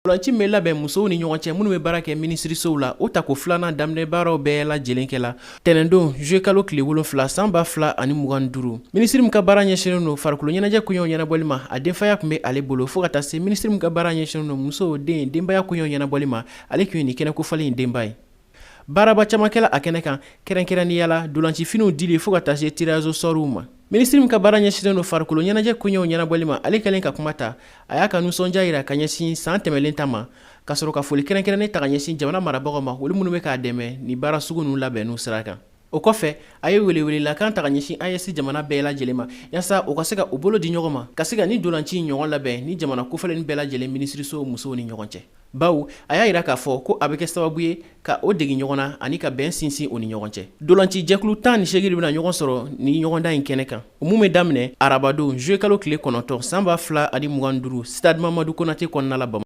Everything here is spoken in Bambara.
Ntolanci bɛ labɛn musow ni ɲɔgɔn cɛ minnu bɛ baara kɛ minisirisow la, o tako filanan daminɛ baaraw bɛɛ lajɛlen kɛla tɛnɛndon juillet kalo tile 7 san 2025. Minisiri min ka baara ɲɛsinnen don farikolo ɲɛnajɛ koɲɛw ɲɛnabɔli ma, a denfaya tun bɛ ale bolo, fo ka taa se minisiri min ka baara ɲɛsinnen don musow, den, denbaya koɲɛw ɲɛnabɔli ma, ale tun ye nin kɛnɛ kofɔlen in denba ye. Baaraba caman kɛla a kɛnɛ kan, kɛrɛnkɛrɛnnenya la ntolancifiniw dili fo ka taa se tirage au sort ma. Minisiri min ka baara ɲɛsinnen don farikolo ɲɛnajɛ koɲɛw ɲɛnabɔli ma, ale kɛlen ka kuma ta, a y'a ka nisɔndiya jira ka ɲɛsin san tɛmɛlen ta ma, ka sɔrɔ ka foli kɛrɛnkɛrɛnnen ta ka ɲɛsin jamana marabagaw ma, olu minnu bɛ k'a dɛmɛ ni baara sugu ninnu labɛnniw sira kan. O kɔfɛ, a ye welewelelakan ta ka ɲɛsin AES jamana bɛɛ lajɛlen ma, yaasa u ka se ka u bolo di ɲɔgɔn ma, ka se ka ni ntolanci ɲɔgɔn labɛn ni jamana kofɔlen bɛɛ lajɛlen minisiriso musow ni ɲɔgɔn cɛ, bawo a y'a jira k'a fɔ ko a bɛ kɛ sababu ye ka o degi ɲɔgɔn na ani ka bɛn sinsin u ni ɲɔgɔn cɛ. Ntolanci jɛkulu 18 bɛna ɲɔgɔn sɔrɔ ni ɲɔgɔndan in kɛnɛ kan, o mun bɛ daminɛ arabadon juillet kalo tile 9 san 2025 stade Mamadu Konate kɔnɔna la Bamakɔ.